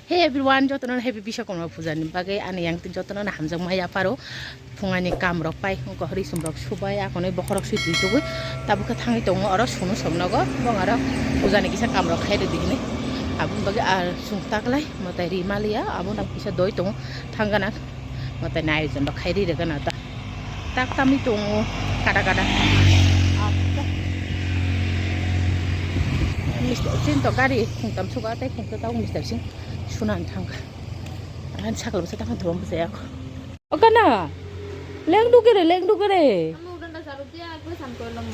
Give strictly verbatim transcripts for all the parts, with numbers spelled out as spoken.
Hey everyone, jotono happy Biswakarma puja ni bagwi ani yang twi jotono hamjakma yapharo. Phungani kam rok pai, wngkha hori sum rok subai, akonwi bokhorok swi twi tugwi. Tabuk khe thangwi tongo oro sunu som nogo, bong aro puja ni kisa kam rok khai rwdi hini. Aboni bagwi ar sung taklai, mwtai ri maliya, abo nang kisa doi tongo, thang gana. Mwtai ni ayojon rok khai ri rwgana ta. Tak tamwi tongo kada kada. Mister Chin to gari khungtam suga tei khungta tau Mister Chin sunan thangkha. Ang sakal bwsa tamo thubam bwsa yak. Okana. Leng dukere, leng dukere. Ama udan da saru dia aku samkoilam.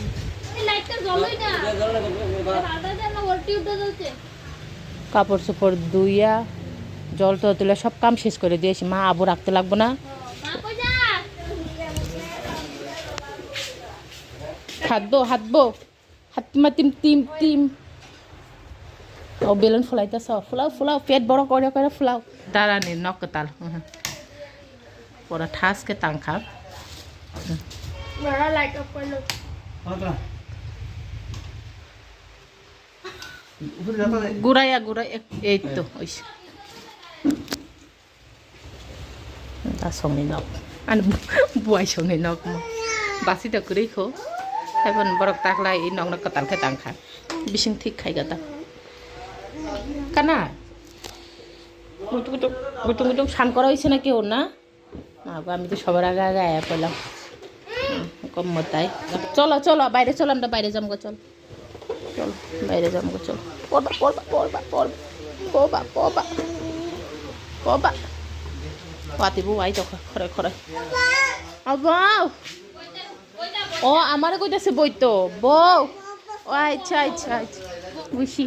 Ei light ta joloi na. Ei light ta joloi na. Ei light ta joloi na. কাপড় চোপড় ধুইয়া জল তো তুলে সব কাম শেষ করে দিয়েছি। মা আবু রাখতে লাগবো না। হাত বো, হাত বো। হাত মা টিম, টিম, টিম। ও বেলুন ফুলাইতেছ। ফুলাও, ফুলাও। পেট বড় করে করে ফুলাও। দাঁড়ানি নক তাল। হুম। পরা ঠাস কে তাংখা। Light off করলো। ঘুরাইয়া ঘুরাই এক-, এই তো, ওই সে। Da songni nok. Ani bu-, buai songni nok mo. Basi da kwrwi kho. Haibon borok taklai i nokno kwtal khe tangkha. Bising thik khai gata. Kana? Gutung gutung, gutung gutung san koro ise na keu na? Mago, আমি তো সবার আগে আগে আয়া পড়লাম। হুম, কম মতাই। চলো, চলো, বাইরে চলো, আমরা বাইরে যাবো, চল। চলো, বাইরে যাবো, চল। পড়বা, পড়বা, পড়বা, পড়বা। পড়বা, পড়বা। পড়বা। Wati bo wai tokha, khore, khore. Abo! ও, আমারে কইতাছে বইতো, বউ। ও, আচ্ছা, আচ্ছা, আচ্ছা। বুঝছি।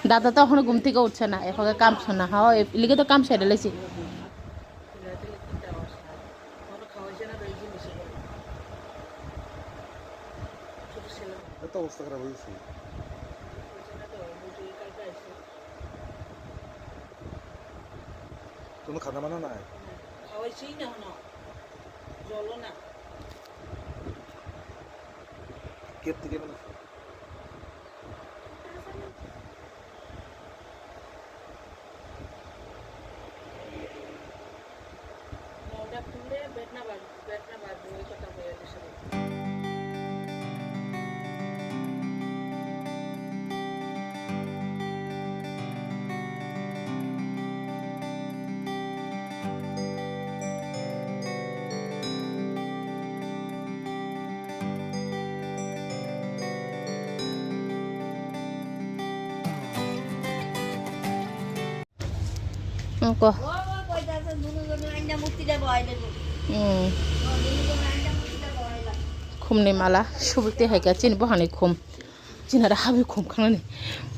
দাদা তো এখনো ঘুম থেকে উঠছে না, এখনো কাম শোনা। হ্যাঁ, এ-, লিগে তো কাম সেরে লেছি। এত অবস্থা খারাপ হয়েছে। কোনো খানা বানা নাই? খাওয়াইছি না, না। জলও না। কেপ থেকে বানাইছো? মলটা খুললে বেদনা বাড়বে, বেদনা বাড়বে, ওই কথা বলে দিয়েছিল। Oko. Hmm. Khumni mala subukti hai khe chini bohani khum. Chini aro habwi khum khanani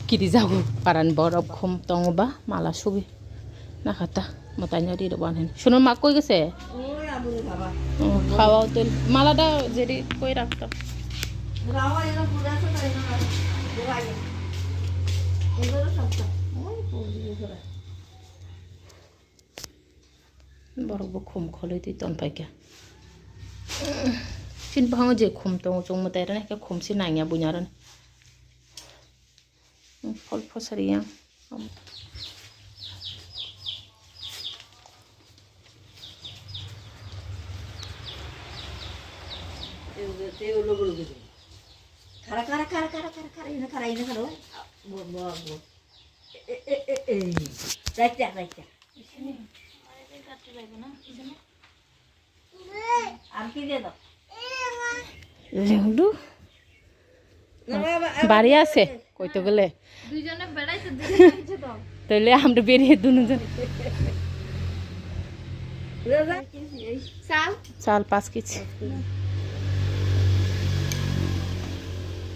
kiri jago paran borok khum tongo ba mala subui. Nakhata mwtaino ri rwban hin. Suno ma koi gese? Hmm, khawa hotel. Mala da jeri koi rakta. Borok bo khum kholoi twi ton paikha. Chini bwskango je khum tongo, chwng mwtai rwna khe khum se nangya buina rwni. Phol phosari yang. Khara, khara, khara, ina khara, ina khara, oi. Bo, bo, bo. E, e, e, e. Right there, right there. Lengdu. বাড়ি আছে, কইতে গেলে। দুইজনে বেড়াইতে দুইজনে আইছে তো। তাইলে আমরা বেরিয়ে দুজন। চাল? চাল পাঁচ কেজি।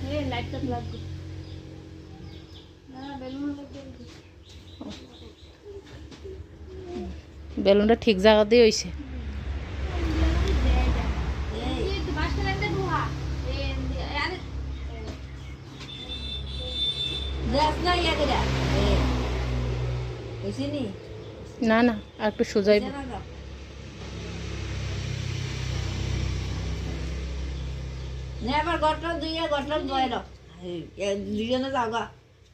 এই লাইটটা লাগবে। না, বেলুন লাগবে। বেলুনটা ঠিক জায়গাতেই হইছে। না, না, আর একটু সোজা হইব। দুইজনে যাওগা।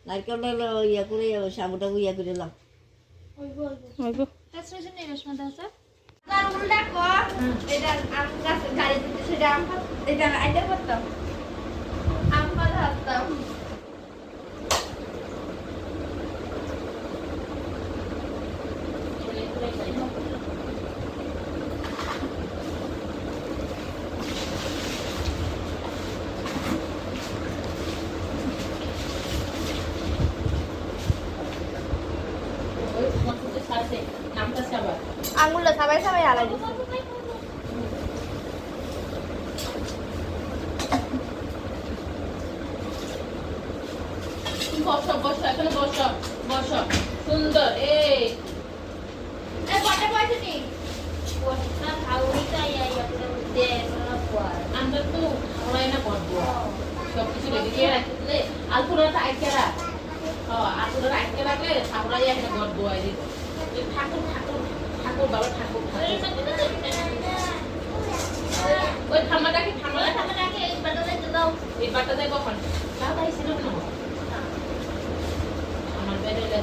Narikol lo, lo, iya kure, iya, sabu tabu iya kure lo. Oibo, oibo. Oibo. Tes sini Reshma dasa. Tar ulda ko, hmm, eda am gas gari dite sede am pa, eda aida pattam. Am pa hattam. Ang ulo sabai sabai halai disi. বসো, বসো, এখানে বসো, বসো। সুন্দর, এই। এই, বটে বসে নি। বসে না, খাওয়াই তো, এই, এই, এই, এই, দে, এগুলো পর। আমরা তো খাওয়াই না, বটবো। সব কিছু রেডি করে রাখলে, আলপনাটা আটকে রাখ। ও, আলপনাটা আটকে রাখলে, খাওয়াই একটা বটবো, এই যে। ঠাকুর, ঠাকুর, ঠাকুর, বাবা ঠাকুর, ঠাকুর। ওই থামাটা কি, থামাটা? এই বাটা যাই কখন? তাও তাই ছিল না। আমার বেডে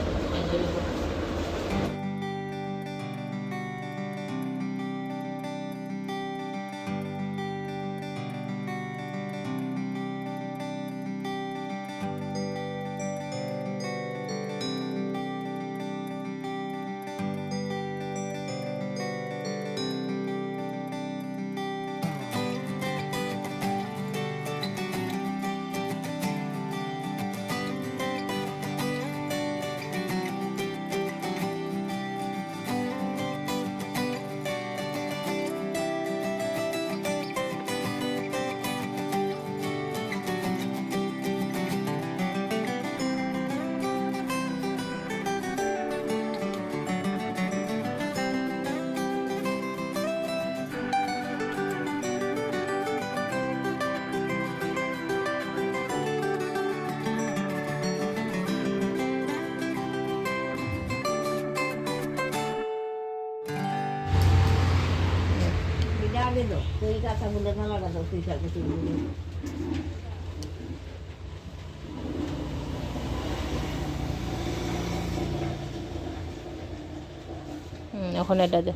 হুম, ওখানে এটা দে।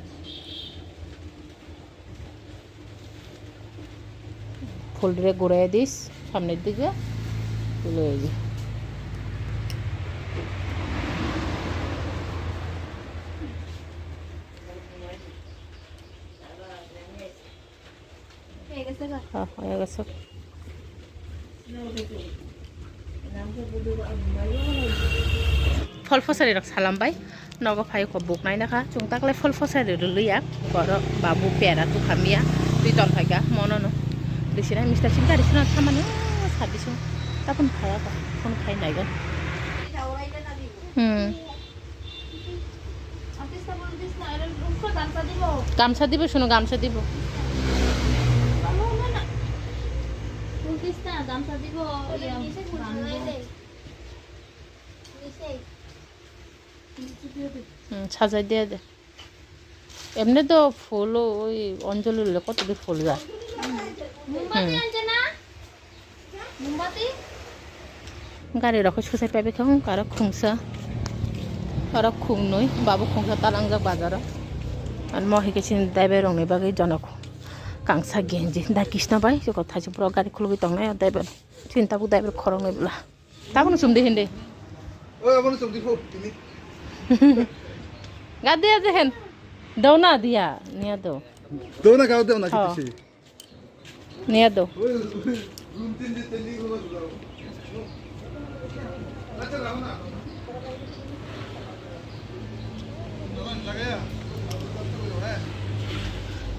ফুলটারে ঘুরাই দিস সামনের দিকে, তুলে এই যে। হ্যাঁ, হয়ে গেছে। Phol phosari rok salam bai. Nogo phai kho buk nai nakha. Chwng takle phol phosari rwliya. Boro babu pera tu khamya. Twi ton phaika mono no. Twi sinai mister singkari sina thamani. Sabi sung. Tapun phaya ka. Phone khai nai ga. Hmm. গামছা দিব, শোনো, গামছা দিব। হুম, সাজাই দিয়ে দে। এমনি তো ফুল ওই অঞ্জলি হলে কত কি ফুল যায়। মোমবাতি হুম। আনছে না? Gari rok khe susai paibai khe wngkha aro khungsa, aro khungnwi, babu khungsa talangjak bazaro. Amo hai khe chini driver rokni bagwi jonok kangsa genji da Krishna bai jokothaisi borok gari khulugwi tongnai o driver chini tabuk driver khoroknwi bwla tabukno chumdi hindi. Oi, abono chumdi phu tini. Gadi aje hen dona dia niya do. Dona gao dona kisi. Niya do.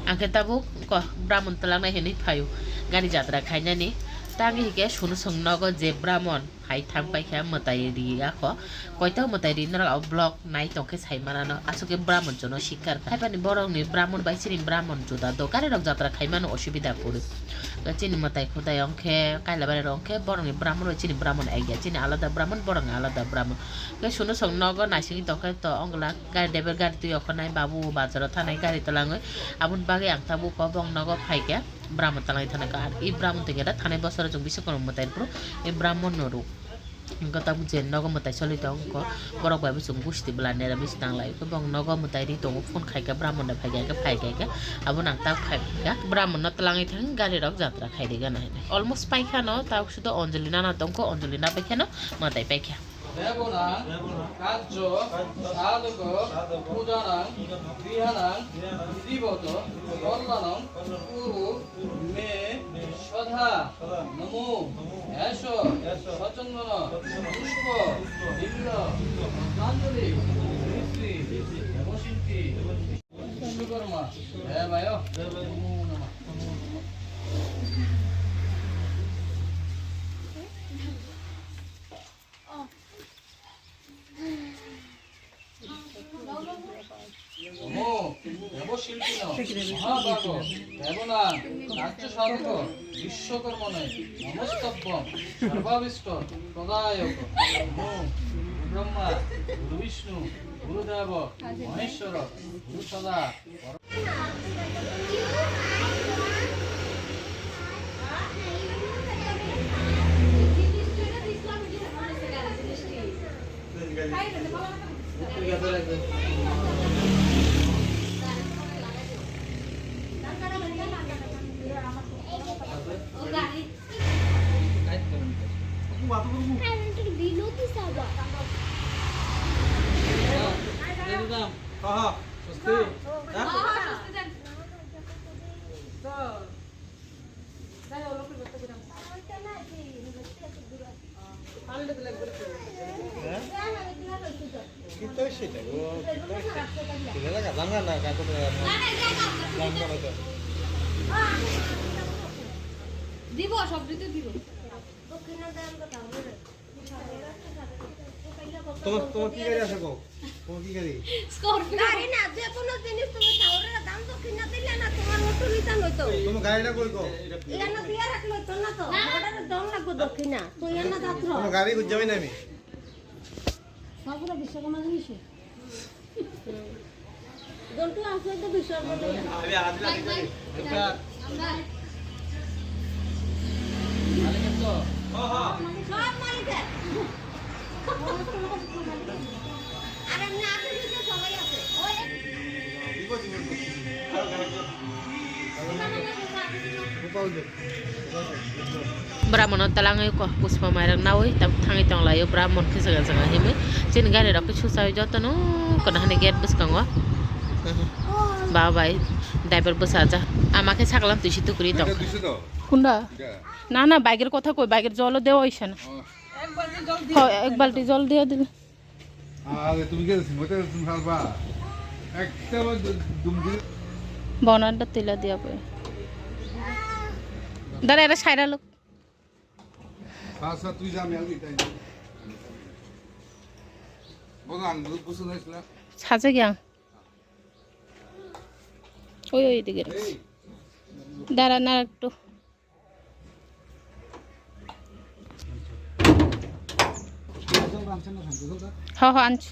Ang khe tabuk ko Bramon twlangnai hinwi phaio gari jatra khainani. Tangwi hike sunu song nogo je Bramon hai thang paikha mwtai ri akho. Koito mwtai ri norok abo vlog nai tongkhe sai manano, aswk khe Bramon jono sikar kha. Haibani borokni Bramon bai chini Bramon juda do, gari rok jatra khai mano osubida kwrwi. Chini mwtai khudai wngkhe Kailabari rok wngkhe borokni Bramon bai chini Bramon ekya, chini alada Bramon, borokni alada Bramon. Khe sunu song nogo naisingwi tongkhe to wngla gari driver gari twi okhornai babu bazaro thanai gari twlangwi, aboni bagwi ang tabuk kobong nogo phaikhe. Bramon talai thana kha. Ar i Bramon tengera thanai bosoro chwng bisa kono mwtai phuru i Bramon no rw. Hwnkhe tabuk je nogo mwtai choli tong kho, borok bai bo chwng gusti bwla nera bisi tang lai khe, bong nogo mwtai ri tongo, phone khai khe, Brahmon bai phai khe, phai khe, abo nang tak phai khe, Brahmon no twlangwi thang gari rok jatra khai ri gana hinwi. Almost pai khano, tabuk sudo Anjali nana tong kho, Anjali na pai khano mwtai pai kha. দেবনাং কার্য সাধক পূজানাং গৃহাণাং বিধিবত কল্যাণং কুরু মে সদা। নমো এষ সচন্দন পুষ্প বিল্ব পদ্মাঞ্জলি শ্রী শ্রী দেবশিল্পী বিশ্বকর্মা দেবায় নমো নমঃ। নমো দেবশিল্পিন মহাভাগ দেবনাং কার্যসাধক বিশ্বকর্মণে নমস্তব্যং সর্বাভীষ্ট প্রদায়ক। নমো গুরু ব্রহ্মা গুরু বিষ্ণু গুরুদেব মহেশ্বর গুরু সদা। দিব, সব দিতে দিব। তোমার, তোমার কি গাড়ি আছে গো? তোমার কি গাড়ি? Scorpio। গাড়ি না, যে কোনো জিনিস তুমি চাউরের দাম দক্ষিণ না দিলে না, তোমার অটো রিটার্ন হইতো। তোমার গাড়িটা কই গো? ইয়ানো দিয়া রাখলো তো না তো। না। অর্ডারের দাম লাগবো দক্ষিণা। তো ইয়ানো যাত্রা। তোমার গাড়ি খুঁজে যাবে না আমি। সবগুলো বিশ্বকর্মা জিনিস। জন্টু আছে তো Vishwakarma. Brahmano talangwi ko-, Pushpa mairok nawi tab thangwi tonglaio, Brahmon khe saka saka himwi. Chini gari rok khe susawi jotono kono hani gate bwskango. Baba bai driver bwsajak. Ama khe saklam twisi tukuri tong. Kunda? Na, na, bike er kotha koi, bike er jolo dewa oisa na. Ho, ek balti jol diya dile. আরে তুমি কি সিমতে তুমি ফালবা? একটা বার দু-, দুম দিলে। বনারটা তুলে দিয়া পড়ে। দাঁড়া, এরা সাইরা লোক। আচ্ছা, তুই যা, আমি আগে তাই। বলো, আমি বুঝ-, বুঝতে পারছি না। সাজে গিয়া। ওই, ওই দিকে রাখছি। এই। দাঁড়া, না একটু। হ, হ, আনছি।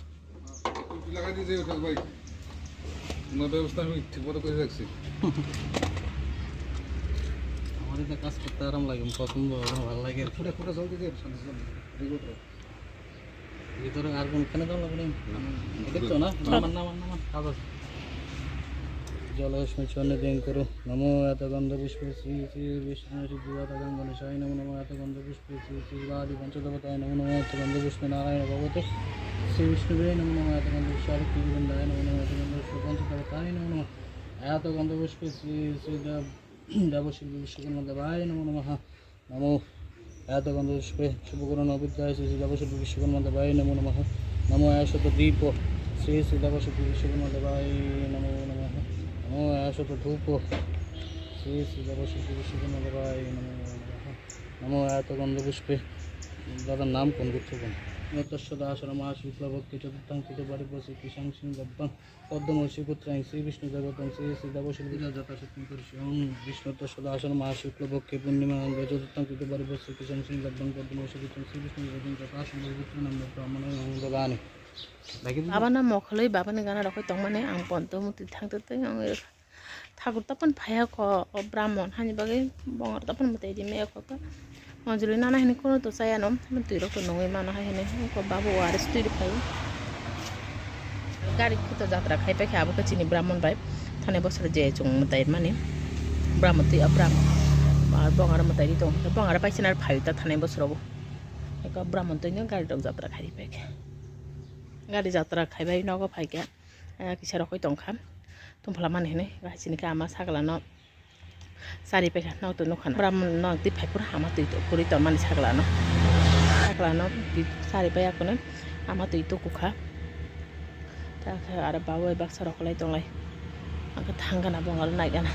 লাগাই দিয়ে যাই, ওটা ভাই। ওনার ব্যবস্থা আমি ঠিক মতো করে রাখছি। আমার এটা কাজ করতে আরাম লাগে, পছন্দ হয়, আমার ভালো লাগে। ফুটা, ফুটা জল দিয়ে দে, শান্তি জল। ভিতরে আর কোন খানে জল লাগে না? না। দেখছো না? নামান, নামান, নামান। কাজ আছে। জলস্মিং সন্নিধিং কুরু। নমো এত গন্ধ পুষ্পে শ্রী শ্রী বিষ্ণু সিদ্ধি দাতা গঙ্গনেশায় নমো নমো। এত গন্ধ পুষ্পে শ্রী শ্রী বাদি পঞ্চদেবতায় নমো নমো। এত গন্ধ পুষ্পে নারায়ণ ভগবতে শ্রী বিষ্ণুবে নমো নমো। এত গন্ধ পুষ্পে আদিত্য গোবিন্দায় নমো নমো। এত গন্ধ পুষ্পে পঞ্চদেবতায় নমো নমো। এত গন্ধ পুষ্পে শ্রী শ্রী দেব-, দেবশিল্পী বিশ্বকর্মা দেবায় নমো নমঃ। নমো এত গন্ধ পুষ্পে শুভকরণ অবিদ্যায় শ্রী শ্রী দেবশিল্পী বিশ্বকর্মা দেবায় নমো নমঃ। নমো এত দীপ শ্রী শ্রী দেবশিল্পী বিশ্বকর্মা দেবায় নমো নমঃ। নমো এত ধূপ শ্রী শ্রী দেবশিল্পী বিশ্বকর্মা দেবায় নমো নমঃ। নমো এত গন্ধ পুষ্পে, দাদার নাম কোন গোত্র কোন? নমো তস্য দাসরমাস বিপ্লবকে চতুর্থাং কৃত পারিপসি কৃষাং সিং গব্বাং পদ্মমসি পুত্রাং শ্রী বিষ্ণু দেবতাং শ্রী শ্রী দেবশিল্পী যথাশক্তি করিষ্যং। বিষ্ণু তস্য দাসরমাস শুক্লপক্ষে পূর্ণিমা চতুর্থাং কৃত পারিপসি কৃষাং সিং গব্বাং পদ্মমসি পুত্রাং শ্রী বিষ্ণু দেবতাং যথাসম্ভব পুত্রাণাং ব্রাহ্মণানাং দদানি। Baba no mokholwi baba ni gana rokoi tongmani ang ponto muti thangtwi twi ang. Thakur tapan phaiya kho, o Brahmon hani bagwi bongar tapan mwtai di maya kho khe. Manjuli nana hini kono to chaya no, twi rok to nungwi mano hai hini, ko babu O R S twi rok phai. Gari khuto jatra khai paikha abo khe chini Brahman bai. Thani bosor je chung mwtai mani. Brahman twi, ah, Brahman. Ar bongaro mwtai ri tong. Bongaro paisana phai ta thani bosoro bo. Eko Brahman twi no gari rok jatra khai paikha. Gari jatra khai bai nogo phaikha. Ah, kisa rokoi tongkha. Tumphala mani hini, gahai chini khe ama sagla no. Sari paikha, nok to nukha na. Bram nok twi phai phuru hama twi to-, kuri tongmani sakla no. Sakla no twi sari pai akune hama twi tukukha. Ta khe aro babu bai baksa rok kwlai tonglai. Ang khe thang gana bongalo nai gana.